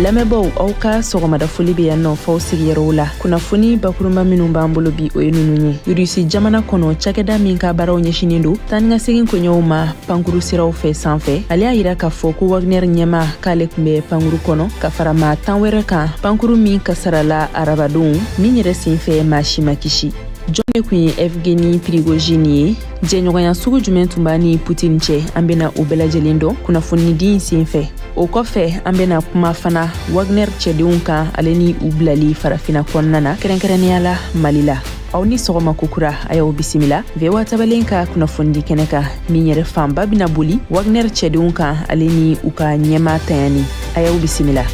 Lamɛnbaaw, aw ka sɔgɔmada foli bɛ yan nɔ f'aw sigiyɔrɔw la. Kunnafoni bakurunba minnu b'an bolo bi, o ye ninnu ye. Rusi jamana kɔnɔ, cakɛda min ka baaraw ɲɛsinin don taa ni ka segin koɲɛw ma pankuru siraw fɛ sanfɛ, ale y'a yira k'a fɔ ko Wagner ɲɛma k'ale tun bɛ pankuru kɔnɔ ka fara maa 10 wɛrɛ kan, pankuru min kasarala arabadon min yɛrɛ senfɛ, maa si ma kisi. Jɔn de tun ye Evgeni Prigojine ye? Jɛɲɔgɔnya sugu jumɛn tun b'a ni Putin cɛ? An bena o bɛɛ lajɛlen dɔn kunnafonidi in sen fɛ. O kɔfɛ, an bena kuma fana Wagner cɛdenw kan, ale ni u bilali Farafina kɔnɔna na, kɛrɛnkɛrɛnnenya la Mali la. Aw ni sɔgɔma kokura, a y'aw bisimila VOA tabalen ka kunnafonidi kɛnɛ kan, min yɛrɛ fanba bena boli Wagner cɛdenw kan, ale ni u ka ɲɛma tanyani. A y'aw bisimila.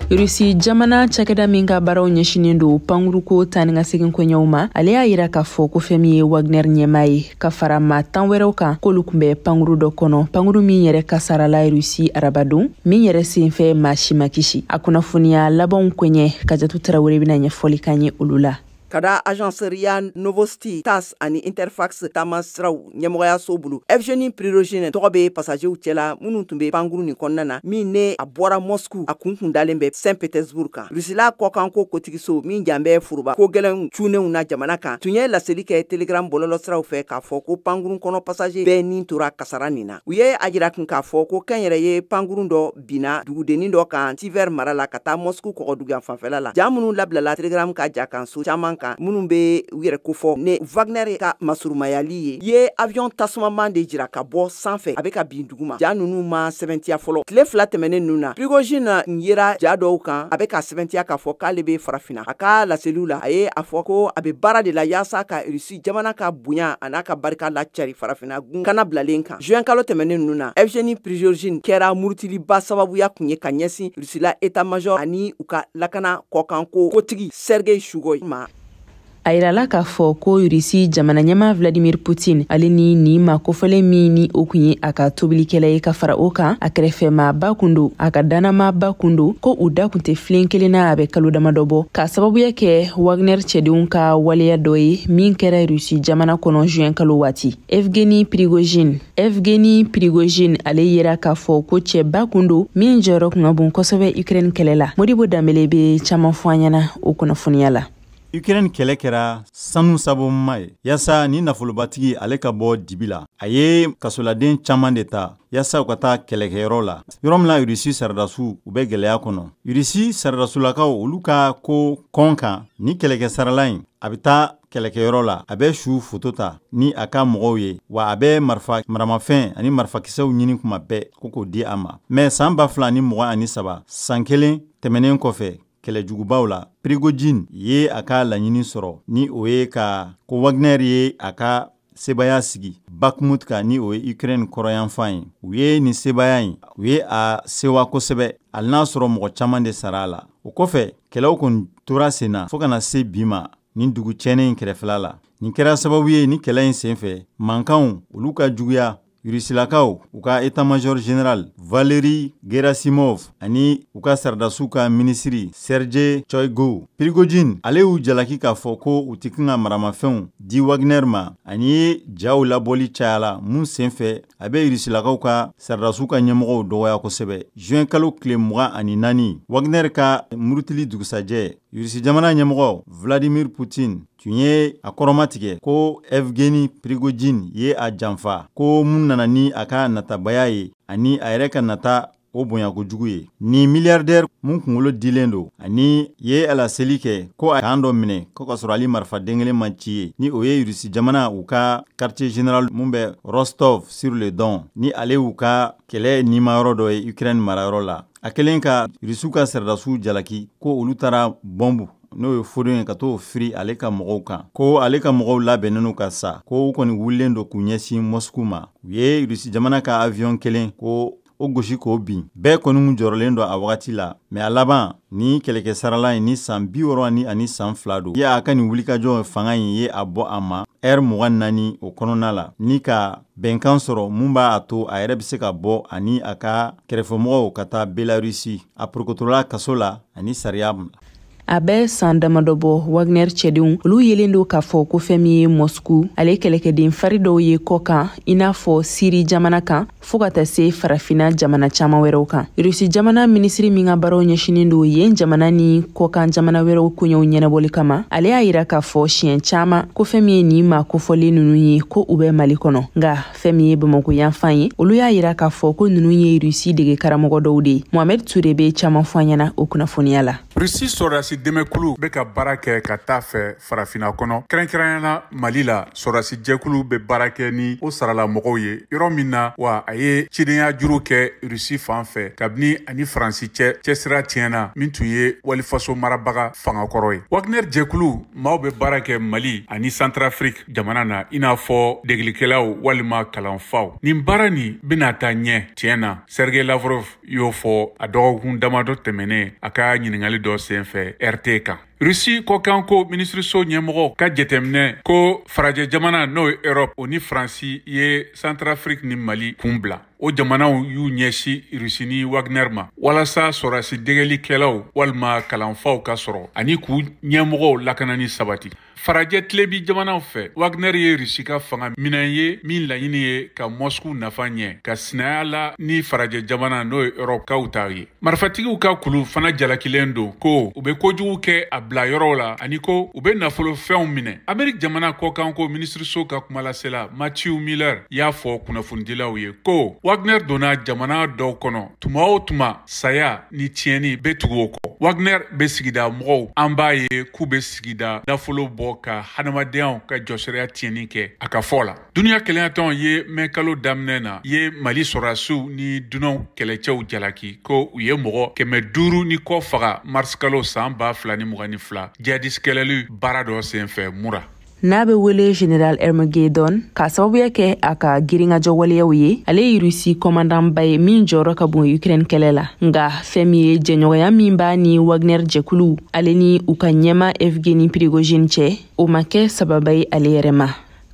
Rusi jamana cakɛda min ka baaraw ɲɛsinin don pankuruko taa ni ka segin koɲɛw ma, ale y'a yira k'a fɔ ko fɛn min ye Wagner ɲɛma ye ka fara maa 10 wɛrɛw kan, k'olu tun bɛ pankuru dɔ kɔnɔ, pankuru min yɛrɛ kasarala Rusi arabadon min yɛrɛ senfɛ, maa si ma kisi. A kunnafoniya labanw koɲɛ, Kajatu Tarawele bɛna ɲɛfɔli kan ye olu la. Ka da agence RIA Novosti, TASS ani Interfax taama siraw ɲɛmɔgɔyaso bolo, Evgeny Prigojine tɔgɔ bɛ passagerw cɛla minnu tun bɛ pankuru nin kɔnɔna na, min ne a bɔra Moscou, a kun kun dalen bɛ Saint Petersburg kan. Rusila kɔkanko kotigiso min jan bɛ foroba ko gɛlɛnw cunenw na jamana kan tun ye laseli kɛ Telegram bɔlɔlɔ siraw fɛ k'a fɔ ko pankurun kɔnɔ passager bɛɛ nin tora kasara nin na. U ye a jira kun k'a fɔ ko kɛnyɛrɛye pankurun dɔ binna dugudennin dɔ kan Tver mara la ka taa Moscou kɔgɔduguyan fanfɛla la. Ja minnu labilala Telegram ka ja kan so caman kan, minnu bɛ u yɛrɛ kofɔ ne Wagner ka masurumayali ye, ye avion tasumaman de jira ka bɔ sanfɛ, a bɛ ka bin duguma. Ja ninnu ma sɛbɛntiya fɔlɔ. Tile 2 tɛmɛnen ninnu na, Prigojine yera ja dɔw kan, a bɛ ka sɛbɛntiya k'a fɔ k'ale bɛ Farafinna. A ka laseliw la, a ye a fɔ ko a bɛ baara de la yaasa ka Rusi jamana ka bonya a n'a ka barika lacari Farafinna gun kana bilalen kan. Juin kalo tɛmɛnen ninnu na, Evgeny Prigojine kɛra murutiliba sababuya kun ye ka ɲɛsin Rusila état major ani u ka lakana kɔkanko kotigi Sergei Shoigu ma. A yirala k'a fɔ ko Rusi jamana ɲɛma Vladimir Putin, ale ni nin ma kofɔlen min ni o kun ye a ka tobilikɛla ye, ka fara o kan a kɛrɛfɛmaaba kun don, a ka dannamaba kun don, ko u da kun tɛ filen kelen na a bɛ kalo damadɔ bɔ, k'a sababuya kɛ Wagner cɛdenw ka waleya dɔ ye min kɛra Rusi jamana kɔnɔ juin kalo waati. Evgeni Prigojine, Evgeni Prigojine, ale yera k'a fɔ ko cɛba kun don min jɔyɔrɔ kun ka bon kosɛbɛ Ukraine kɛlɛ la. Modibo Danbele bɛ caman fɔ an ɲɛna o kunnafoniya la. Ukraine kɛlɛ kɛra sanu saboma ye yaasa ni nafolobatigi ale ka bɔ dibi la. A ye kasoladen caman de ta yaasa u ka taa kɛlɛkɛyɔrɔ la, yɔrɔ min na Rusi saradasiw u bɛ gwɛlɛya kɔnɔ. Rusi saradasulakaw olu ka ko kɔn kan ni kɛlɛkɛsarala in, a bɛ taa kɛlɛkɛyɔrɔ la, a bɛ su foto ta ni a ka mɔgɔw ye, wa a bɛ marifa maramafɛn ani marifakisɛw ɲini kuma bɛɛ ko k'o di a ma. Mɛ san 2023, san kelen tɛmɛnen kɔfɛ kɛlɛjugubaw la, Prigojine ye a ka laɲini sɔrɔ, ni o ye ka ko Wagner ye a ka sebaya sigi Bakhmut kan, ni o ye Ukraine kɔrɔyanfan ye. U ye nin sebaya in, u ye a sewa kosɛbɛ, hali n'a sɔrɔ mɔgɔ caman de sara a la. O kɔfɛ, kɛlɛw kɔni tora sen na fɔɔ ka na se bi ma nin dugu cɛnnen in kɛrɛfɛla la. Nin kɛra sababu ye ni kɛlɛ in senfɛ mankanw olu ka juguya. Rusilakaw u ka état-major général Valeri Gerasimov ani u ka saradasiw ka minisiri Sergei Shoigu, Prigojine ale y'u jalaki k'a fɔ ko u tɛ kan ka maramafɛnw di Wagner ma, ani ye jaw labɔli cayala mun senfɛ a bɛ Rusilakaw ka saradasiw ka ɲɛmɔgɔw dɔgɔya kosɛbɛ. Juin kalo tile 24, Wagner ka murutili dugusajɛ, Rusi jamana ɲɛmɔgɔ Vladimir Putin tun ye a kɔrɔmatigɛ ko Evgeny Prigojine ye a janfa, ko mun nana ni a ka natabaya ye ani a yɛrɛ ka nata o bonya kojugu ye. Nin milliardaire mun kunkolo dilen don ani ye a laseli kɛ ko a kan dɔ minɛ ko ka sɔrɔ ale marifa den kelen ma ci ye, ni o ye Rusi jamana u ka quartier général mun bɛ Rostov sur le Don, ni ale y'u ka kɛlɛ nimayɔrɔ dɔ ye Ukraine marayɔrɔ la. A kɛlen ka Rusiw ka sɔrɔdasiw jalaki ko olu taara bɔnbu, n'o ye foden ye, ka t'o firi ale ka mɔgɔw kan, ko ale ka mɔgɔw labɛnnen ka sa, ko u kɔni wulilen don k'u ɲɛsin Moscou ma. U ye Rusi jamana ka avion kelen ko o gosi k'o bin. Bɛɛ kɔni jɔrɔlen don a wagati la, mais a laban ni kɛlɛkɛsarala in ni san 62 don, ye a ka nin wulikajɔ fanga in ye a bɔ a ma heure 24 o kɔnɔna la, ni ka bɛnkan sɔrɔ mun b'a to a yɛrɛ bɛ se ka bɔ ani a ka kɛrɛfɛmɔgɔw ka taa Belarusi a porokotola kaso la ani sariya. A bɛ san damadɔ bɔ, Wagner cɛdenw olu yelen don k'a fɔ ko fɛn min ye Moscou ale kɛlɛkɛden fari dɔw ye kɔ kan, i n'a fɔ Siri jamana kan, fɔɔ ka taa se Farafina jamana caman wɛrɛw kan. Rusi jamana minisiri min ka baaraw ɲɛsinin don yen jamana ni kɔkan jamana wɛrɛw koɲɛw ɲɛnabɔli kama, ale y'a yira k'a fɔ siɲɛ caman ko fɛn min ye nin maa kofɔlen ninnu ye, ko u bɛ Mali kɔnɔ. Nka fɛn min ye Bamakɔ yanfan ye, olu y'a yira k'a fɔ ko ninnu ye Rusi dege karamɔgɔ dɔw de ye. Mohamed Ture bɛ caman fɔ an ɲɛna o kunnafoniya la. Rusi sɔrɔdasi dɛmɛkulu bɛ ka baara kɛ ka taa fɛ Farafinna kɔnɔ, kɛrɛnkɛrɛnnenya Mali la. Sɔrɔdasi jɛkulu bɛ baara kɛ ni o sarala mɔgɔw ye yɔrɔ min na, wa a ye cidenya juru kɛ Rusi fan fɛ kabini ani Faransi cɛ cɛsira tiɲɛna, min tun ye walifaso marabaga fangakɔrɔ ye. Wagner jɛkulu maaw bɛ baara kɛ Mali ani Centrafrique jamana na, i n'a fɔ degelikɛlaw walima kalanfaw. Nin baara nin bɛna taa ɲɛ tiɲɛ na, Sergei Lavrov y'o fɔ a dɔgɔkun damadɔ tɛmɛnen a ka ɲininkali dɔ senfɛ RT kan. Rusi kɔkanko minisiriso ɲɛmɔgɔ ka jateminɛ ko farajɛ jamana, n'o ye Europe, o ni Faransi ye Centrafrique ni Mali kun bila. O jamanaw y'u ɲɛsin Rusi ni Wagner ma walasa sɔrɔdasi degelikɛlaw walima kalanfaw ka sɔrɔ ani k'u ɲɛmɔgɔw lakanani sabati. Farajɛ tilebi jamanaw fɛ, Wagner ye Rusi ka fanga minɛn ye min laɲini ye ka Moscou nafa ɲɛ, ka sinaya la ni farajɛ jamana, n'o ye Europe kaw ta ye. Marifatigiw ka kulu fana jalakilen don ko u bɛ kojugu kɛ a bila yɔrɔw la ani ko u bɛ nafolofɛnw minɛ. Amerique jamana kɔkanko minisiriso ka kumalasela Matthew Miller y'a fɔ kunnafonidilaw ye ko Wagner donna jamana dɔw kɔnɔ, tuma o tuma saya ni tiɲɛni bɛ tugu o kɔ. Wagner bɛ sigida mɔgɔw, an b'a ye k'u bɛ sigida nafolo bɔ ka hadamadenyaw ka jɔsɔrɔya tiɲɛni kɛ, a ka fɔ la. Duniya kelenyatɔn ye mɛ kalo daminɛ na ye Mali sɔrɔdasiw ni dunanw kɛlɛcɛw jalaki ko u ye mɔgɔ 500 ni kɔ faga marisikalo san 2022 jihadiste kɛlɛli baara dɔ senfɛ Mura. N'a bɛ wele General Armageddon k'a sababuya kɛ a ka girinkajɔ waleyaw ye, ale ye Rusi kɔmandanba ye min jɔyɔrɔ ka bon Ukraine kɛlɛ la. Nka fɛn min ye jɛɲɔgɔnya min b'a ni Wagner jɛkulu ale ni u ka ɲɛma Evgeny Prigojine cɛ, o ma kɛ sababa ye ale yɛrɛ ma.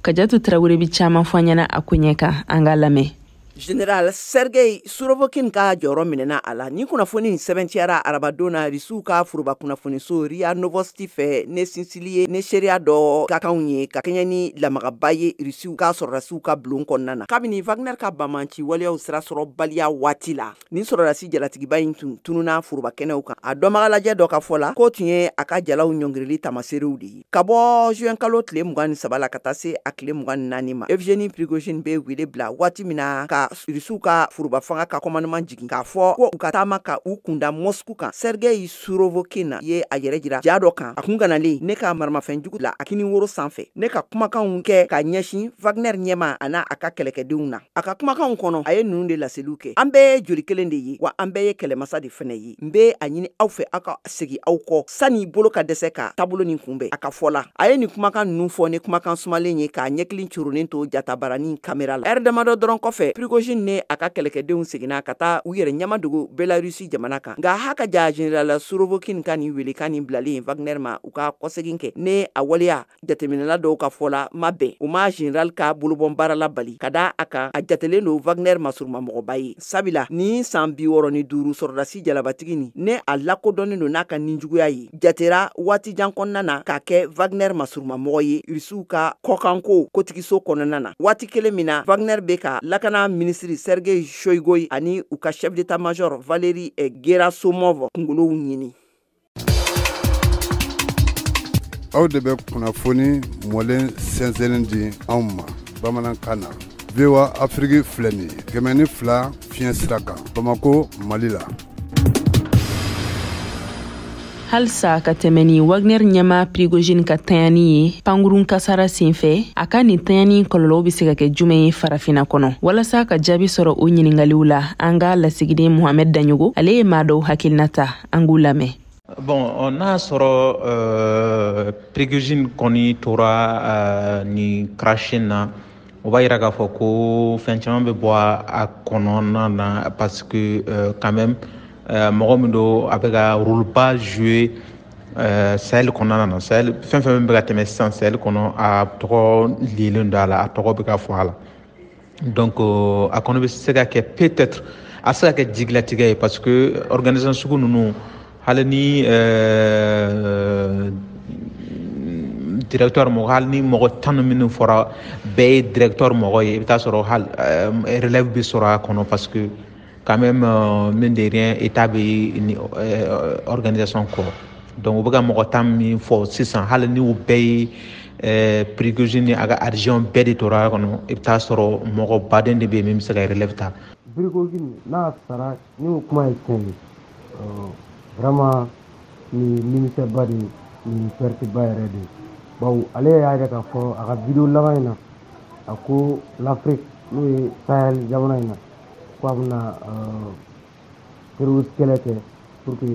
Kajatu Tarawele bi caman fɔ an ɲɛna a koɲɛ kan, an k'a lamɛn. General Sergei Surovokin ka jɔyɔrɔ minɛna a la. Ni kunnafoni sɛbɛntiyara arabadon na Rusiw ka foroba kunnafoniso RIA Novosti fɛ, ne sinsili ye ne seereya dɔ ka kanw ye ka kɛɲɛ ni lamagaba ye Rusiw ka sɔrɔdasiw ka bulon kɔnɔna na. Kabini Wagner ka banbanci waleyaw sira sɔrɔbaliya waati la, ni sɔrɔdasi jalatigiba in tun tununa foroba kɛnɛw kan. A dɔnbagalajɛ dɔ ka fɔ la k'o tun ye a ka jalaw ɲɔngirili tamaseerew de ye. Ka bɔ juin kalo tile 23 la ka taa se a tile 24 ma, Evgeny Prigojine bɛ wele bila waati min na ka Rusiw ka foroba fanga ka commandement jigin k'a fɔ ko u ka taama ka u kunda Moscou kan. Sergei Surovokin ye a yɛrɛ jira ja dɔ kan, a kun ganalen ne ka maramafɛnjugu la a kini woro sanfɛ, ne ka kumakanw kɛ ka ɲɛsin Wagner ɲɛma a n'a a ka kɛlɛkɛdenw na. A ka kumakanw kɔnɔ, a ye ninnu de laseliw kɛ: an bɛɛ ye joli kelen de ye, wa an bɛɛ ye kɛlɛmasa de fɛnɛ ye. N bɛ a ɲini aw fɛ, aw ka segin aw kɔ sani bolo ka dɛsɛ ka taabolo nin kunbɛn. A ka fɔ la, a ye nin kumakan ninnu fɔ ni kumakan sumalen ye k'a ɲɛkili curunnen to jatabarani kamera la. Ɛri damadɔ dɔrɔn kɔfɛ, Prigojine ne a ka kɛlɛkɛdenw seginna ka taa u yɛrɛ ɲɛmadogo Belarusi jamana kan. Nka haka ja General Surovokin ka nin welekan nin bilalen Wagner ma u ka kɔsegin kɛ, ne a waleya jateminɛla dɔw ka fɔ la ma bɛn u ma general ka bolobɔn baara la bali, ka da a kan a jatelen don Wagner masurumamɔgɔba ye. Sabula ni san 65 sɔrɔdasi jalabatigi nin ne a lakodɔnnen don n'a ka ninjuguya ye, jatera waati jan kɔnɔna na k'a kɛ Wagner masurumamɔgɔ ye Rusiw ka kɔkanko kotigiso kɔnɔna na. Waati kelen min na Wagner bɛ ka lakana minisiri Sergei Shoigu ani u ka chef d'état-major Valeri Gerasimov kunkolow ɲini. Aw de bɛ kunnafoni mɔlen sɛnsɛnnen di anw ma bamanankan na. VOA Afrique filɛ nin ye 102 fiɲɛ sira kan, Bamako, Mali la. Halisa ka tɛmɛ ni Wagner ɲɛma Prigojine ka tanyani ye pankurun kasara senfɛ, a ka nin tanyani kɔlɔlɔw bɛ se ka kɛ jumɛn ye Farafinna kɔnɔ? Walasa ka jaabi sɔrɔ o ɲiningaliw la, an ka lasigiden Mohamed Daɲogo, ale ye maa dɔw hakilina ta, an k'u lamɛn. Bon, n'a sɔrɔ Prigojine kɔni tora ni crash na, O b'a yira k'a fɔ ko fɛn caman bɛ bɔ a kɔnɔna na, parce que quand même mɔgɔ min don, a bɛ ka rôle ba jouer Sahel kɔnɔna na. Sahel, fɛn fɛn bɛ ka tɛmɛ sisan Sahel kɔnɔ, a tɔgɔ lilen don a la, a tɔgɔ bɛ ka fɔ a la. Donc a kɔni bɛ se ka kɛ, peut-être a se ka kɛ jigilatigɛ ye, parce que organisation sugu ninnu, hali ni directeur mɔgɔ, hali ni mɔgɔ 10 minnu fɔra bɛɛ ye directeur mɔgɔ ye, i bɛ taa sɔrɔ hali relève bɛ sɔrɔ a kɔnɔ, parce que quand même, mine de rien, état bɛ ni organisation kɔ. Donc u bɛ ka mɔgɔ 10 min fɔ sisan, hali ni u bɛɛ ye Prigozhin ni a ka adjoint bɛɛ de tora a kɔnɔ, i bɛ taa sɔrɔ mɔgɔ baden de bɛ yen min bɛ se ka relève ta. Prigozhin n'a sara, ni o kuma ye tiɲɛ ye, vraiment nin nimisɛba de ye, nin perte ba yɛrɛ de ye, bawo ale y'a yira k'a fɔ a ka vidéo laban in na, a ko l'Afrique, n'o ye Sahel jamana in na, ko a bɛna terroriste kɛlɛ kɛ pour que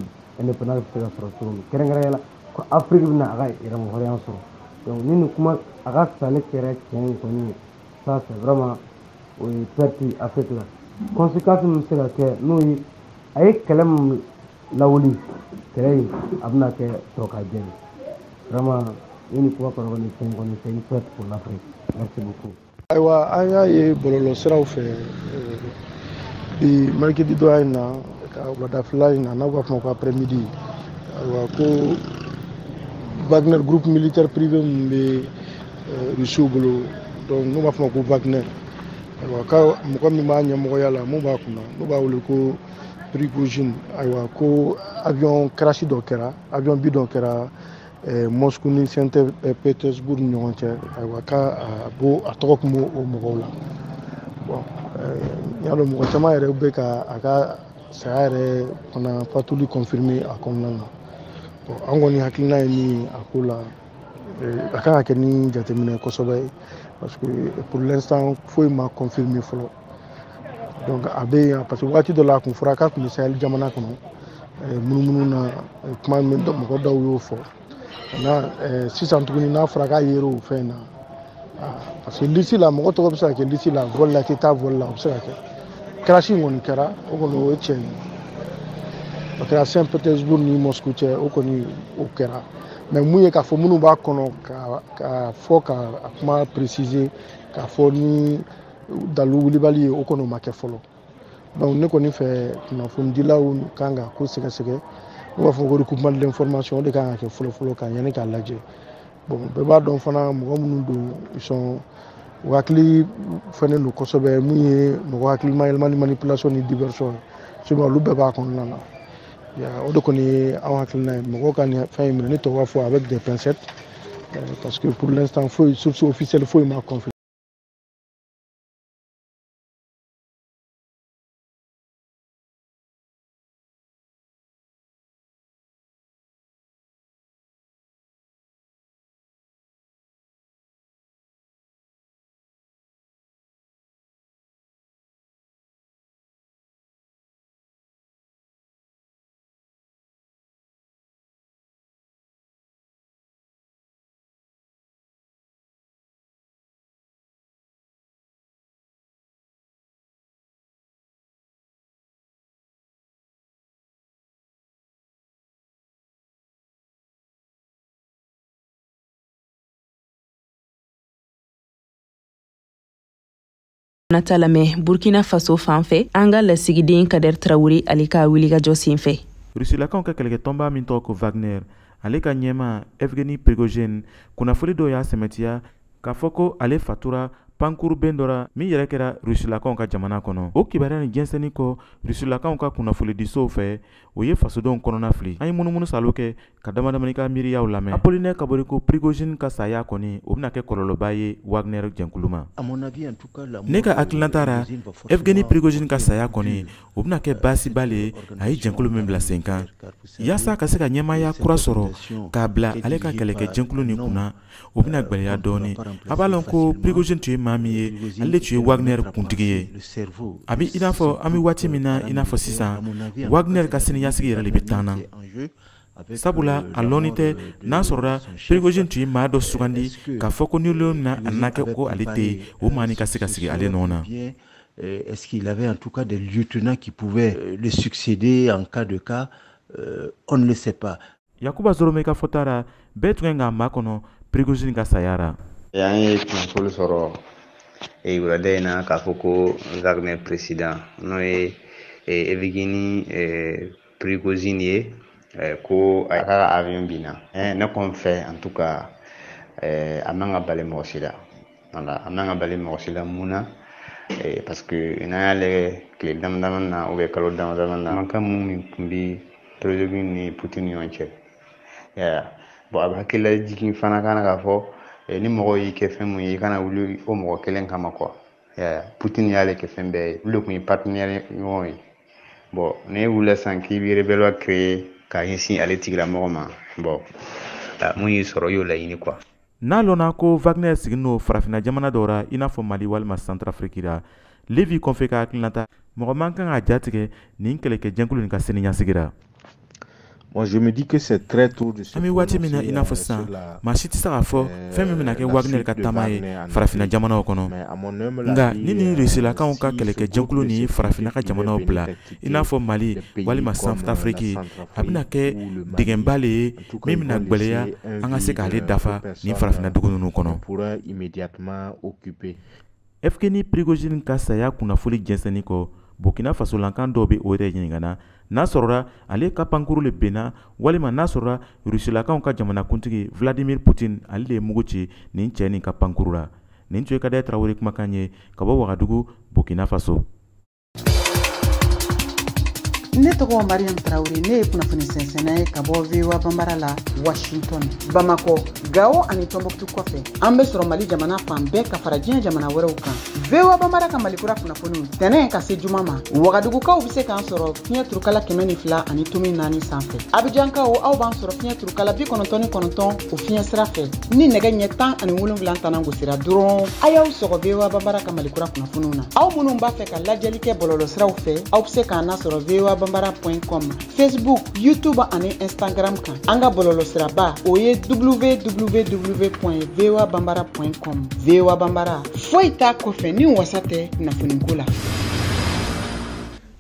indépendance bɛ se ka sɔrɔ cogo min, kɛrɛnkɛrɛnnenya la ko Afrique bɛna a ka yɛrɛmahɔrɔnya sɔrɔ. Donc ni nin kuma a ka sali kɛra tiɲɛ ye kɔni, ça c'est vraiment o ye perte Afrique la. Conséquence min bɛ se ka kɛ, n'o ye a ye kɛlɛ min lawuli, kɛlɛ in a bɛna kɛ tɔ ka jɛ ye. Vraiment, ni nin kuma kɔni kɔni tiɲɛ kɔni, c'est une perte pour l'Afrique. Merci beaucoup. Ayiwa, an y'a ye bɔlɔlɔsiraw fɛ bi mercredi dɔ in na, ka wuladafɛla in na, n'aw b'a fɔ ma ko après midi, ayiwa, ko Wagner, groupe militaire privé min bɛ Rusiw bolo, donc n'u b'a fɔ ma ko Wagner, ayiwa, ka mɔgɔ min b'a ɲɛmɔgɔya la, mun b'a kunna, n'u b'a wele ko Prigozhin, ayiwa, ko avion crash dɔ kɛra, avion bi dɔ kɛra Moscou ni Saint-Pétersbourg ni ɲɔgɔn cɛ. Ayiwa, ka a bo a tɔgɔ kun b'o o mɔgɔw la. Bon, y'a dɔn, mɔgɔ caman yɛrɛ bɛ ka a ka saya yɛrɛ fana fatuli confirmer a kɔnɔna na. Bon, an kɔni hakilina ye min ye a ko la, a kan ka kɛ ni jateminɛ kosɛbɛ, parce que pour l'instant foyi ma confirmer fɔlɔ. Donc a bɛ yen, parce que waati dɔ la a kun fɔra k'a tun bɛ Sahel jamana kɔnɔ munumunu na, kuma min mɔgɔ dɔw y'o fɔ. Na sisan tuguni, n'a fɔra k'a yer'o fɛn in na, parce que liste la, mɔgɔ tɔgɔ bɛ se ka kɛ liste la, vol la, tɛ taa vol la, o bɛ se ka kɛ. Crash in kɔni kɛra, o kɔni o ye tiɲɛ ye, o kɛra Saint-Pétersbourg ni Moscou cɛ, o kɔni o kɛra. Mais mun ye k'a fɔ minnu b'a kɔnɔ, ka fɔ ka a kuma préciser, k'a fɔ ni dalu wulibali ye, o kɔni o ma kɛ fɔlɔ. Donc ne kɔni fɛ, kunnafonidilaw kan ka ko sɛgɛsɛgɛ, n'u b'a fɔ ko recoupement de l'information, o de kan ka kɛ fɔlɔ fɔlɔ ka ɲani k'a lajɛ. Bon, bɛɛ b'a dɔn fana, mɔgɔ minnu don, ils sont u hakili fɛnnen don kosɛbɛ, mun ye mɔgɔ hakilima yɛlɛmali, manipulation ni diversion ye, souvent olu bɛɛ b'a kɔnɔna na. O de kɔni ye anw hakilina ye. Mɔgɔw ka nin fɛn in minɛ, ne tɔgɔ b'a fɔ avec des pincettes, parce que pour l'instant foyi, source officielle foyi ma confirmer. Nata lamɛn Burkina Faso fan fɛ, an ka lasigiden Kader Tarawele, ale ka wulikajɔ sen fɛ. Rusilakaw ka kɛlɛkɛtɔnba min tɔgɔ ko Wagner, ale ka ɲɛma Evgeny Prigozhin, kunnafoni dɔw y'a sɛmɛtiya k'a fɔ ko ale fatura pankuru ben dɔ ra min yɛrɛ kɛra Rusilakaw ka jamana kɔnɔ. O kibaruya nin jɛnsɛnni kɔ Rusilakaw ka kunnafonidisow fɛ, o ye fasodenw kɔnɔna fili. An ye munumunu salo kɛ ka damadamani ka miiriyaw lamɛn. Apollinaire Kabore ko Prigozhin ka saya kɔni, o bɛna kɛ kɔlɔlɔba ye Wagner jɛnkulu ma. Ne ka hakilinata ra, Evgeny Prigozhin ka saya kɔni, o bɛna kɛ baasiba le ye a ye jɛnkulu min bila sen kan, yaasa ka se ka ɲɛmaaya kura sɔrɔ k'a bila ale ka kɛlɛkɛ jɛnkulu nin kunna, o bɛna gwɛlɛya dɔɔni. A b'a lɔn ko Prigozhin tun ye maa min ye, ale tun ye Wagner kuntigi ye. A bɛ i n'a fɔ an bɛ waati min na, i n'a fɔ sisan, Wagner ka siniɲɛsigi yɛrɛ de bɛ tan na. Sabula a lɔnni tɛ n'a sɔrɔla Prigojine tun ye maa dɔ sugandi k'a fɔ ko ni lon min na a nana kɛ ko ale tɛ yen, o maa nin ka se ka sigi ale nɔ na. Est-ce qu'il avait en tout cas des lieutenants qui pouvaient le succéder en cas de cas? On ne le sait pas. Yakuba Zorome ka fɔta ra, bɛɛ tun kan k'a makɔnɔ Prigojine ka saya ra. An ye kunnafoni sɔrɔ wulada in na k'a fɔ ko Wagner président n'o ye Evgeny Prigojine ye, ko a ka avion binna. Ne kɔni fɛ en tout cas a man ka bali mɔgɔ si la. Voilà, a man ka bali mɔgɔ si la mun na? Parce que n'an y'a lajɛ tile dama dama na ou bien kalo dama dama na, mankan mun tun bɛ Prigojine ni Poutine ni ɲɔgɔn cɛ. Bon, a bɛ hakilila jigin fana kana k'a fɔ ni mɔgɔ y'i kɛ fɛn mun ye, i kana wuli o mɔgɔ kelen kama quoi. Poutine y'ale kɛ fɛn bɛɛ ye, olu de tun ye partenaire ɲɔgɔn ye. Bon, n'e wulila sisan k'i bɛ rébellion créer k'a ɲɛsin ale tigilamɔgɔ ma, bon, mun y'i sɔrɔ i y'o laɲini quoi. N'a lɔnna ko Wagner siginin don farafinna jamana dɔw ra i n'a fɔ Mali walima Centrafrique ra, Levi Kɔnfe ka hakilinata, mɔgɔ man kan k'a jatigɛ nin kɛlɛkɛjɛkulu nin ka siniɲɛsigi ra. Bon, je me dis que c'est très tôt de se An bɛ waati min na i n'a fɔ sisan, maa si tɛ se k'a fɔ fɛn min bɛna kɛ Wagner ka taama ye farafinna jamanaw kɔnɔ. Nka ni nin Rusilakaw ka kɛlɛkɛjɛkulu nin ye farafinna ka jamanaw bila i n'a fɔ Mali walima Centrafrique, a bɛna kɛ dɛgɛnba le ye min bɛna gwɛlɛya an ka se k'ale dafa nin farafinna dugu ninnu kɔnɔ. Evgeny Prigojine ka saya kunnafoni jɛnsɛnni kɔ, Burkina Fasolankan dɔw bɛ o yɛrɛ ɲininka na n'a sɔrɔla ale ka pankuru le benna walima n'a sɔrɔla Rusilakaw ka jamanakuntigi Vladimir Poutine ale de ye mugu ci nin cɛ nin ka pankuru la. Nin tun ye Kadɛ Tarawele kumakan ye ka bɔ Wagadugu, Burkina Faso. Ne tɔgɔ Mariam Traoré, ne ye kunnafoni sɛnsɛnna ye ka bɔ VOA Bambara la Washington, Bamakɔ, Gao ani Tombouctou kɔfɛ. An bɛ sɔrɔ Mali jamana fan bɛɛ ka fara diɲɛ jamana wɛrɛw kan. VOA Bambara ka Malikura kunnafoniw tɛnɛn ka se juma ma. Wagadugukaw bɛ se k'an sɔrɔ fiɲɛ turukala 102.4 sanfɛ. Abijankaw aw b'an sɔrɔ fiɲɛ turukala 99 o fiɲɛ sira fɛ. Ni nɛgɛ ɲɛ 17 tanan gosira dɔrɔn, a y'aw sɔgɔ VOA Bambara ka Malikura kunnafoniw na. Aw minnu b'a fɛ ka lajɛli kɛ bɔlɔlɔsiraw fɛ, aw bɛ se k'an lasɔrɔ VOA Bambara.com, Facebook, YouTube ani Instagram kan. An ka bɔlɔlɔsiraba o ye www.voabambara.com. VOA Bambara, foyi t'a kɔfɛ ni wasa tɛ kunnafoniko la.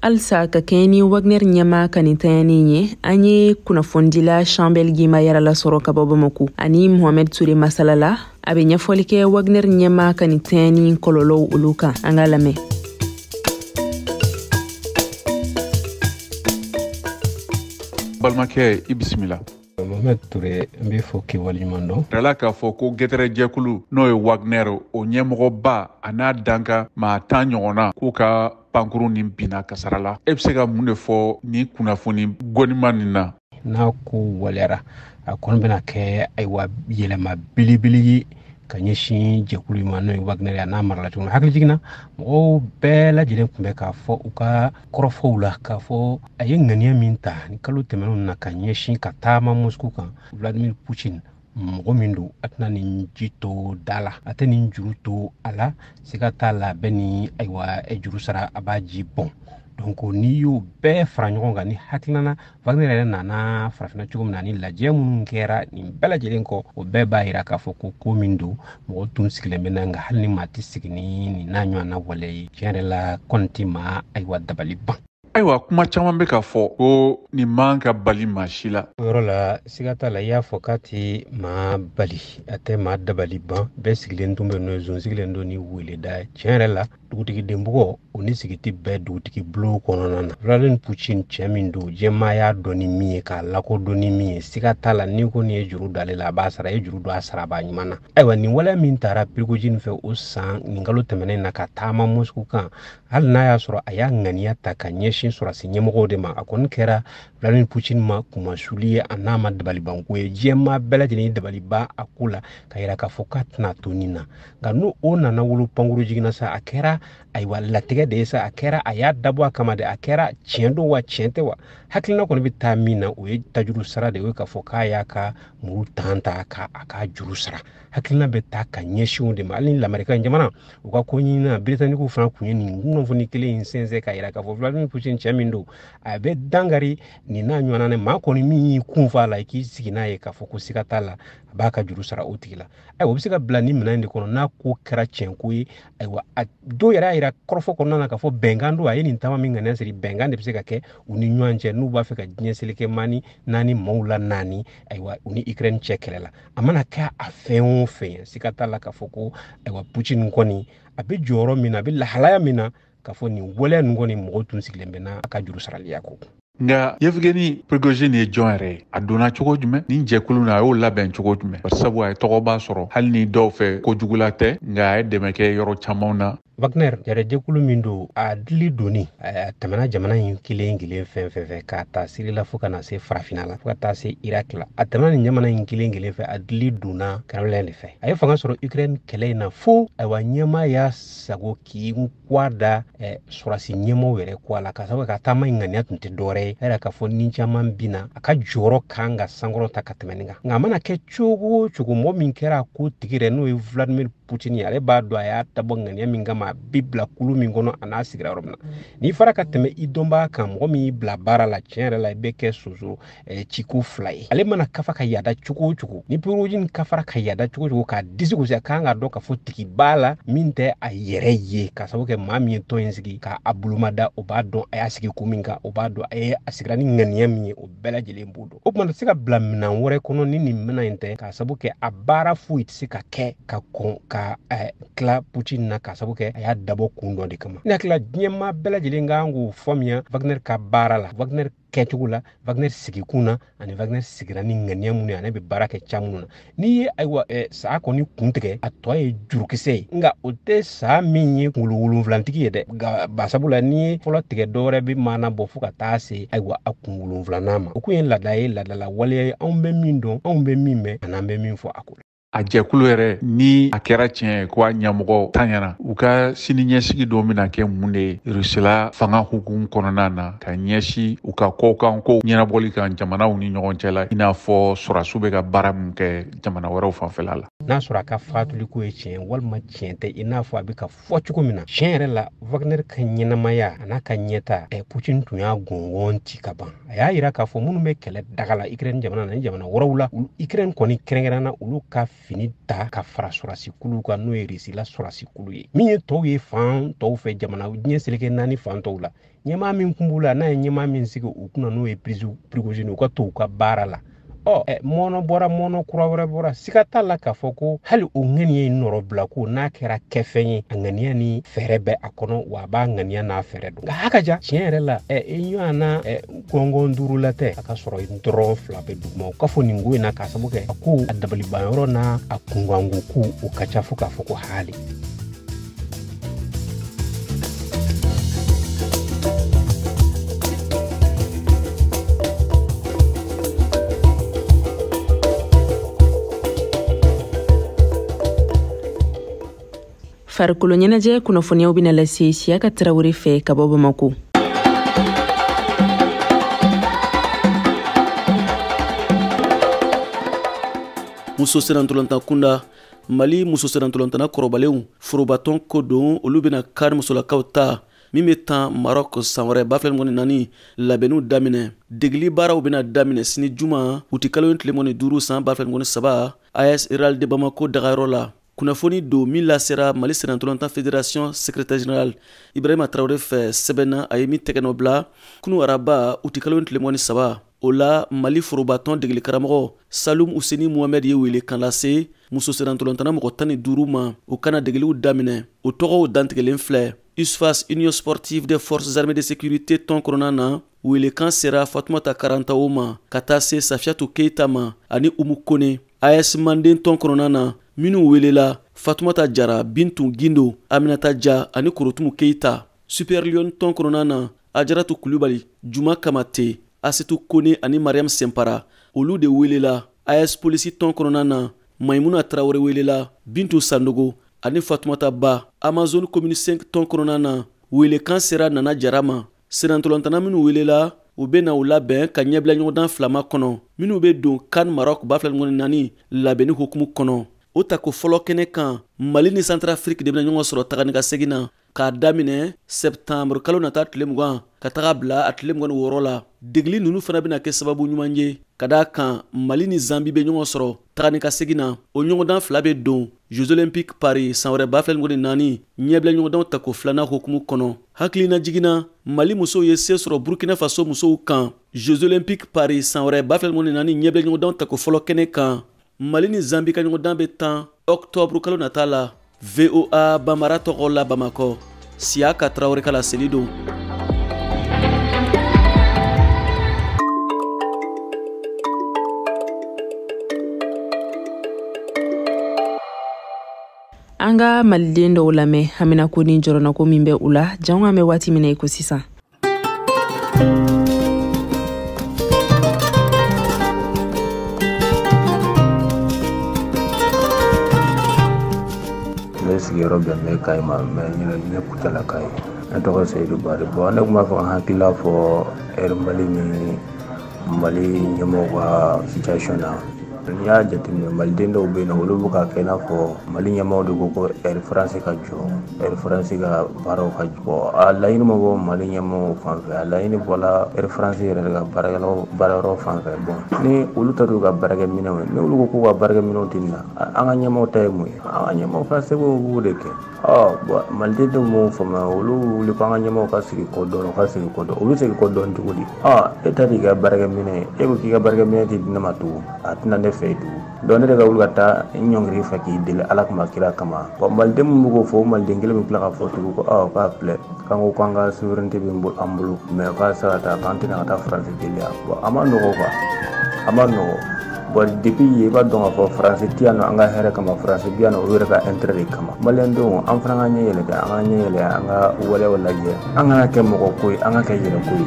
Halisa ka kɛɲɛ ni Wagner ɲɛma ka nin tanyani ye, an ye kunnafonidila Chambel Gima yɛrɛ lasɔrɔ ka bɔ Bamako ani Mohamed Touré masala la. A bɛ ɲɛfɔli kɛ Wagner ɲɛma ka nin tanyani kɔlɔlɔw olu kan. An k'a lamɛn. Balimakɛ, i bisimila. Mohamed Touré, n b'i fo k'i waleɲuman dɔn. Ala k'a fɔ ko gɛtɛrɛjɛkulu n'o ye Wagner o ɲɛmɔgɔba a n'a danka maa 10 ɲɔgɔnna k'u ka pankurun nin binna kasara la. E bɛ se ka mun de fɔ nin kunnafoni gɔnima nin na? N'a ko waleyara, a kɔni bɛna kɛ ayiwa yɛlɛma belebele ye ka ɲɛsin jɛkulu ma n'o ye Wagner ye, a n'a marala cogo min. Hakili jiginna, mɔgɔw bɛɛ lajɛlen tun bɛ k'a fɔ u ka kɔrɔfɔw la k'a fɔ a ye ŋaniya min ta ni kalo tɛmɛnenw na ka ɲɛsin ka taama Moscou kan, Vladimir Poutine mɔgɔ min don, a tɛna nin ji to da la, a tɛ nin juru to a la, siga t'a la, a bɛ nin ayiwa juru sara, a b'a ji bɔn. Donc n'i y'o bɛɛ fara ɲɔgɔn kan, ni hakilina Wagner yɛrɛ nana farafinna cogo min na, ni lajɛ minnu kɛra nin bɛɛ lajɛlen kɔ, o bɛɛ b'a yira k'a fɔ ko ko min don, mɔgɔ tun sigilen bɛ na, nka hali ni maa tɛ sigi ni nin n'a ɲɔgɔnna wale ye, tiɲɛ yɛrɛ la kɔni tɛ maa ayiwa dabali ban. Ayiwa, kuma caman bɛ ka fɔ ko nin man ka bali maa si la. O yɔrɔ la, siga t'a la, i y'a fɔ k'a tɛ maa bali, a tɛ maa dabali ban. Bɛɛ sigilen tun bɛ n'o ye, zon sigilen don ni weleda ye. Tiɲɛ yɛrɛ la, dugutigi denbugɔ o ni sigi tɛ bɛɛ dugutigi bulon kɔnɔna na. Vladimir Poutine cɛ min don, jɛmaa y'a dɔn ni min ye, k'a lakodɔn ni min ye, siga t'a la, n'i ko nin ye juru don ale la, a b'a sara. I ye juru don a sara b'a ɲuman na. Ayiwa, nin waleya min taara Prigojine fɛ o san nin kalo tɛmɛnen na ka taama Moscou kan, hali n'a y'a sɔrɔ a y'a ŋaniya ta ka ɲɛsin sɔrɔdasi ɲɛmɔgɔw de ma, a kɔni kɛra Vladimir Poutine ma kumasuli ye, a n'a ma dabalibanko ye. Diɲɛmaa bɛɛ lajɛlen ye dabaliban a ko la ka yira k'a fɔ k'a tɛna to nin na. Nka n'o o nana wolo pankuru jiginna sa, a kɛra ayiwa latigɛ de ye sa, a kɛra a y'a dabɔ a kama de, a kɛra tiɲɛ don wa tiɲɛ tɛ wa. Hakilina kɔni bɛ taa min na, o ye tajuru sara de ye, o ye k'a fɔ k'a y'a ka muru tan ta k'a a ka juru sara. Hakilina bɛ taa ka ɲɛsin o de ma. Hali ni lamɛrikan jamana u ka ko ɲinina, Britannique fana tun ye nin kunnafoni kelen in sɛnsɛn k'a yira k'a fɔ Vladimir Poutine cɛ min don a bɛ dangari nin n'a ɲɔgɔnna maa kɔni min y'i kun fa la i k'i sigi n'a ye k'a fɔ ko siga t'a la a b'a ka juru sara o tigi la. Ayiwa, o bɛ se ka bila nin minɛn in de kɔnɔ n'a ko kɛra tiɲɛko ye. Ayiwa, a dɔw yɛrɛ y'a yira kɔrɔfɔ kɔnɔna na k'a fɔ bɛnkan don, a ye nin taama min ŋaniya siri, bɛnkan de bɛ se ka kɛ u ni ɲɔgɔn cɛ n'u b'a fɛ ka diɲɛ seleke naani maaw la naani, ayiwa, u ni Ukraine cɛ kɛlɛ la. A mana kɛ a fɛn o fɛn ye, siga t'a la k'a fɔ ko ayiwa Putin kɔni a bɛ jɔyɔrɔ min na, a bɛ lahalaya min na, k'a fɔ nin waleya ninnu kɔni mɔgɔw tun sigilen bɛ n'a ka juru saraliya ko. Nka Yevgeny Prigojine ye jɔn yɛrɛ ye? A donna cogo jumɛn nin jɛkulu na, a y'o labɛn cogo jumɛn? Sabu a ye tɔgɔba sɔrɔ hali ni dɔw fɛ kojugula tɛ, nka a ye dɛmɛ kɛ yɔrɔ caman na. Wagner jɛrɛjɛkulu min don, a dili donni a tɛmɛna jamana in kelen kelen fɛn fɛn fɛ, k'a ta Siri la fo ka na se Farafinna la, fo ka taa se Irak la. A tɛmɛna nin jamana in kelen kelen fɛ, a dili donna Kremlin de fɛ. A ye fanga sɔrɔ Ukraine kɛlɛ in na fo ayiwa ɲɛmaa y'a sago k'i kwa da sɔrɔdasi ɲɛmaaw yɛrɛ kwa la, k'a sababu kɛ a taama in ŋaniya tun tɛ dɔwɛrɛ ye. A yɛrɛ k'a fɔ ni caman binna, a ka jɔyɔrɔ kan ka sankɔrɔta ka tɛmɛ nin kan. Nka a mana kɛ cogo o cogo, mɔgɔ min kɛra a ko tigi yɛrɛ n'o ye Vladimir Putin ye, ale b'a dɔn a y'a dabɔ ŋaniya min kama, a bɛ bila kulu min kɔnɔ a n'a sigira yɔrɔ min na. N'i fara ka tɛmɛ i dɔnbaga kan, mɔgɔ min y'i bila baara la, tiɲɛ yɛrɛ la i bɛ kɛ soso ciko fila ye. Ale mana kafa ka yaada cogo o cogo, ni Prigojine kafara ka yaada cogo o cogo k'a disi gosi, a kan k'a dɔn k'a fɔ tigi b'a la min tɛ a yɛrɛ ye, k'a sababu kɛ maa min ye tɔn in sigi k'a bolomada, o b'a dɔn a y'a sigi kun min kan, o b'a dɔn a ye a sigira ni ŋaniya min ye, o bɛɛ lajɛlen b'o dɔn. O tuma a tɛ se ka bila minɛn wɛrɛ kɔnɔ ni nin minɛn in tɛ, k'a sababu kɛ a baara foyi tɛ se ka kɛ ka kɔn ka tila Putin na, k'a sababu kɛ a y'a dabɔ kun dɔ de kama. Ne hakili la diɲɛ maa bɛɛ lajɛlen kan k'o faamuya Wagner ka baara la, Wagner kɛcogo la, Wagner sigikun na, ani Wagner sigira ni ŋaniya minnu ye, ani bɛ baara kɛ ca minnu na. N'i ye ayiwa saa kɔni kun tigɛ, a tɔ ye jurukisɛ ye, nka o tɛ saa min ye kunkolo wolonwulantigi ye dɛ. Nka basabu la, n'i ye fɔlɔ tigɛ, dɔwɛrɛ bɛ maana bɔ fo ka taa se ayiwa a kun wolonwulanan ma. O kun ye laada ye, laadala waleya ye, anw bɛ min dɔn, anw bɛ min mɛn, ani an bɛ min fɔ a ko la. A jɛkulu yɛrɛ, ni a kɛra tiɲɛ ye ko a ɲɛmɔgɔ tanyana, u ka sini ɲɛsigi dɔ bɛna kɛ mun de ye Rusila fanga hukumu kɔnɔna na, ka ɲɛsin u ka kɔkan ko ɲɛnabɔli kan jamanaw ni ɲɔgɔn cɛ la, i n'a fɔ sɔrɔdasiw bɛ ka baara min kɛ jamana wɛrɛw fanfɛla la? N'a sɔrɔ a ka fatuliko ye tiɲɛ walima tiɲɛ tɛ, i n'a fɔ a bɛ ka fɔ cogo min na, tiɲɛ yɛrɛ la Wagner ka ɲɛnamaya a n'a ka ɲɛta, Putin tun y'a gɔngɔn ci ka ban. A y'a yira k'a fɔ minnu bɛ kɛlɛ daga la Ukraine jamana na ni jamana wɛrɛw la, Ukraine kɔni kɛrɛnkɛrɛnna olu ka fini ta ka fara sɔrɔdasi kulu kan, n'o ye Rusila sɔrɔdasi kulu ye. Min ye tɔw ye fan tɔw fɛ, jamana diɲɛ seleke naani fan tɔw la, ɲɛmaa min kun b'u la, n'a ye ɲɛmaa min sigi u kunna, n'o ye Prigojine, u ka to u ka baara la. Ɔ mɔnɔ bɔra, mɔnɔ kura wɛrɛ bɔra, siga t'a la k'a fɔ ko hali o ŋaniya in nɔrɔ bila ko n'a kɛra kɛfɛn ye, a ŋaniya ni fɛɛrɛ bɛ a kɔnɔ, wa a b'a ŋaniya n'a fɛɛrɛ dɔn. Nka a ka ja tiɲɛ yɛrɛ la, i ɲɔgɔn na gɔngɔn duuru la tɛ, a ka sɔrɔ dɔrɔn fila bɛ duguma. O ka fɔ nin ko in na, k'a sababu kɛ a ko a dabalibanyɔrɔ n'a a kunkanko ko o ka ca fo k'a fɔ ko hali. Farikolo ɲɛnajɛ kunnafoniyaw bɛna lase Siyaka Tarawele fɛ ka bɔ Bamako. Muso sennantolatan kunda, Mali muso sennantolatanna kɔrɔbalenw forobatɔn ko don, olu bɛna kari musolakaw ta min bɛ tan Maroc san wɛrɛ 2024 labɛnniw daminɛ. Degeli baaraw bɛna daminɛ sini juma utikalo tile 25 san 2023 AS Real de Bamako dagayɔrɔ la. Kunnafoni don min lasera Mali sennantolatan fédération secrétaire général Ibrahima Traoré fɛ sɛbɛn na, a ye min tɛgɛ nɔ bila kunu araba utikalo tile 23. O la, Mali forobatɔn degeli karamɔgɔ Salum Useni Muhamɛd ye wele kan lase muso sennantolatanna mɔgɔ 15 ma, u kana degeliw daminɛ. O tɔgɔw dantigɛlen filɛ: USFAS, Union sportive des forces armées de sécurité tɔn kɔnɔna na, welekan sera Fatumata Karantawo ma, ka taa se Safiyatu Keita ma ani Umu Kone. AS Manden tɔn kɔnɔna na, minnu welela: Fatumata Jara, Bintu Gindo, Aminata Ja ani Korotumu Keita. Super Lion tɔn kɔnɔna na, Ajaratu Kulubali, Juma Kamate, Asetu Kone ani Mariam Sempara, olu de welela. AS Polisi tɔn kɔnɔna na, Maimuna Tarawele welela, Bintu Sandogo ani Fatumata Ba. Amazon Commune 5 tɔn kɔnɔna na, welekan sera Nana Jara ma. Sennantolatanna minnu welela, u bɛ na u labɛn ka ɲɛbila ɲɔgɔndan filama kɔnɔ minnu bɛ don CAN Maroc 2024 labɛnni hukumu kɔnɔ. O tako fɔlɔ kɛnɛ kan, Mali ni Centrafrique de bɛna ɲɔgɔn sɔrɔ taga ni ka segin na. K'a daminɛ septembre kalo nata tile 20 ka taga bila a tile 26 la. Degeli ninnu fana bɛna kɛ sababu ɲuman ye ka d'a kan Mali ni Zambi bɛ ɲɔgɔn sɔrɔ taga ni ka segin na. O ɲɔgɔndan fila bɛ don Jeux Olympiques Paris san wɛrɛ 2024 ɲɛbila ɲɔgɔndanw tako filanan hukumu kɔnɔ. Hakilina jiginna, Mali musow ye se sɔrɔ Burkina Faso musow kan Jeux Olympiques Paris san wɛrɛ 2024 ɲɛbila ɲɔgɔndanw tako fɔlɔ kɛnɛ kan. Mali ni Zambi ka ɲɔgɔndan bɛ tan octobre kalo nata la. VOA Bambara tɔgɔ la Bamakɔ, Siyaka Tarawele ka laseli don. An ka maliden dɔw lamɛn haminako ni jɔrɔnako min bɛ u la jango an bɛ waati min na i ko sisan. Ne sigiyɔrɔ bɛn bɛ Kayi ma, mais ne Kucalaka ye. Ne tɔgɔ Seyidu Bari. Bon, ne tun b'a fɛ ka hakilila fɔ Air Mali ni Mali ɲɛmɔgɔw ka situation na. N'i y'a jateminɛ, maliden dɔw bɛ yen nɔ, olu bɛ ka kɛ i n'a fɔ Mali ɲɛmɔgɔw de ko ko Air France ka jɔ, Air France ka baaraw ka jɔ. A laɲini ma bɔ Mali ɲɛmɔgɔw fan fɛ, a laɲini bɔla Air France yɛrɛ de ka baarakɛyɔrɔ fan fɛ. Bon, ni olu ta t'u ka baarakɛminɛnw ye, ni olu ko k'u ka baarakɛminɛnw tɛ na, an ka ɲɛmɔgɔw ta ye mun ye? An ka ɲɛmɔgɔw fana seko b'o de kɛ. Ɔ bon, maliden dɔw m'o faamuya, olu wuli ko an ka ɲɛmɔgɔw ka sigi kɔ dɔn, u ka sigi kɔ dɔn. U bɛ segin kɔ dɔn cogo di? Ɔ e ta t'i ka baarakɛminɛn ye, e ko k'i ka baarakɛminɛn tɛ di ne ma tugun, a tɛna ne fɛ tugun. Donc ne de ka wuli ka taa n ɲɔngiri fɛ k'i deli Ala kama kira kama. Bon, maliden min bɛ k'o fɔ, o maliden kelen bɛ tila k'a fɔ tugun ko ɔ k'a filɛ, k'an ko k'an ka souveraineté bɛ an bolo, mais k'a se ka taa k'an tɛna ka taa Faransi deli yan. Bon, a ma nɔgɔ quoi, a ma nɔgɔ. Bon, depuis yen i b'a dɔn k'a fɔ Faransi tɛ yan nɔ an ka hɛrɛ kama, Faransi bɛ yan nɔ o yɛrɛ ka intérêt de kama. Maliyɛndenw, an fana ka ɲɛ yɛlɛ dɛ, an ka ɲɛ yɛlɛ, an ka waleyaw lajɛ, an kana kɛ mɔgɔ ko ye, an ka kɛ yɛrɛ ko ye.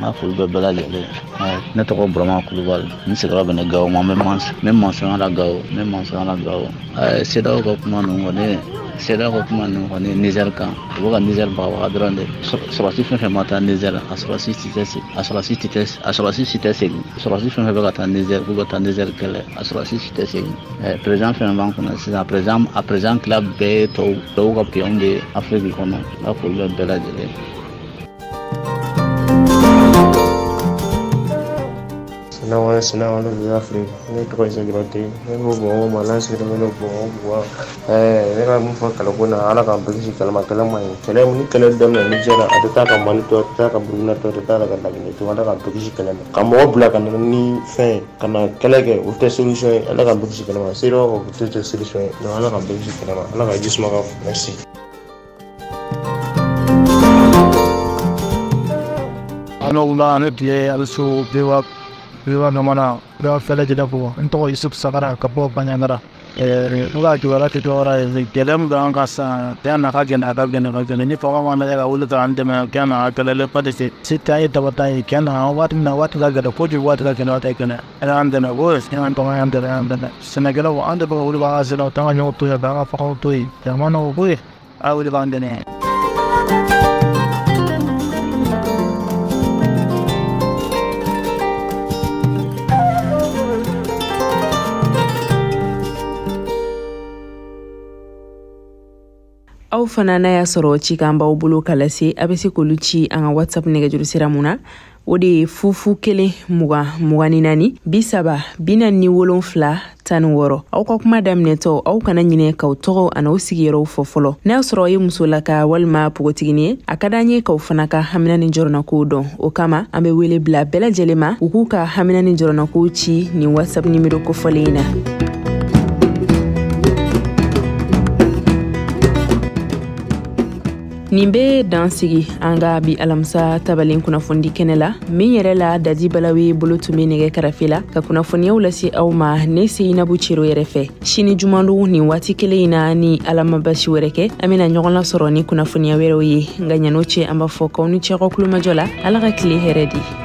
N ka foli bɛ bɛɛ lajɛlen. Ne tɔgɔ Burama Kulubali, n sigiyɔrɔ bɛn Gawo ma, n bɛ mansɔnya la Gawo, n bɛ mansɔnya la Gawo. CEDEAO ka kuma ninnu kɔni, CEDEAO ka kuma ninnu kɔni Niger kan, u bɛ ka Niger bagabaga dɔrɔn de. Sɔrɔdasi fɛn fɛn ma taa Niger, a sɔrɔdasi si tɛ segin, a sɔrɔdasi si tɛ, a sɔrɔdasi si tɛ segin. Sɔrɔdasi fɛn fɛn bɛ ka taa Niger, k'u ka taa Niger kɛlɛ, a sɔrɔdasi si tɛ segin. Président fɛn fɛn b'an kunna sisan, a président tila bɛɛ ye tɔw ka pion de ye Afiriki kɔnɔ. N ka foli bɛ bɛɛ lajɛlen. Salamu alaikum Afrique. Ne tɔgɔ ye Jabate. Ne bɛ Bamakɔ Mali la, n sigilen bɛ Bamakɔ Buwa. Ne ka mun fɔ kɛlɛko na, Ala k'an bɛɛ kisi kɛlɛ ma, kɛlɛ man ɲi. Kɛlɛ ni kɛlɛ daminɛ Niger a tɛ taa ka Mali to, a tɛ taa ka Burukina to, a tɛ taa ka Laginɛ to, Ala k'an bɛɛ kisi kɛlɛ ma. Ka mɔgɔ bila ka na ni fɛn ye, ka na kɛlɛ kɛ, o tɛ solution ye. Ala k'an bɛɛ kisi kɛlɛ ma. CEDEAO o tɛ solution ye. Donc Ala k'an bɛɛ kisi kɛlɛ ma. Ala ka ji suma ka merci. Ano ne tile aliso dewa dewa namana dewa fɛlɛ jɛnɛ fɔ n tɔgɔ Yusuf Sagara ka bɔ Banjagara. Ne ka kibaruya tɛ dɔwɛrɛ ye, gɛlɛya min bɛ an kan sisan, tiɲɛ na a ka gɛlɛn, a ka gɛlɛn, a ka gɛlɛn. Ni fanga ma lajɛ ka wuli k'an dɛmɛ, tiɲɛ na a gɛlɛyalen ba de se. Se t'an ye daba t'an ye, tiɲɛ na waati min na waati ka gɛlɛn kojugu, waati ka gɛlɛn, waati ka gɛlɛn. Ala y'an dɛmɛ, ko an tɔgɔ y'an dɛmɛ, y'an dɛmɛ. Sɛnɛkɛlaw an de bɛ ka wuli k'an ka sɛnɛw ta, an ka ɲɔgɔn to yen, k'an ka baganw to yen. Jama nɔgɔ ko ye, a wuli k'an dɛmɛ. Aw fana n'a y'a sɔrɔ cikan b'aw bolo ka lase, a bɛ se k'olu ci an ka WhatsApp nɛgɛjuru sira mun na, o de ye 0 0 1 20 24 30 47 16. Aw ka kuma daminɛtɔ, aw kana ɲinɛ k'aw tɔgɔ an'aw sigiyɔrɔw fɔ fɔlɔ. N'a y'a sɔrɔ aw ye musolaka walima npogotiginin ye, a ka d'an ye k'aw fana ka hamina ni jɔrɔnakow dɔn. O kama an bɛ wele bila bɛɛ lajɛlen ma, u k'u ka hamina ni jɔrɔnakow ci nin WhatsApp nimero kofɔlen in na. Nin bɛ dan sigi an ka bi alamisa tabalen kunnafonidi kɛnɛ la, min yɛrɛ la Dadi Balawe bolo tun bɛ nɛgɛ karafe la ka kunnafoniyaw lase aw ma ne Seyinabu Cero yɛrɛ fɛ. Sini jumadon nin waati kelen in na, ni Ala ma basi wɛrɛ kɛ, an bɛna ɲɔgɔn lasɔrɔ ni kunnafoniya wɛrɛw ye. Nka ɲan'o cɛ, an b'a fɔ k'aw ni ce aw ka kulomajɔ la. Ala ka tile hɛrɛ di.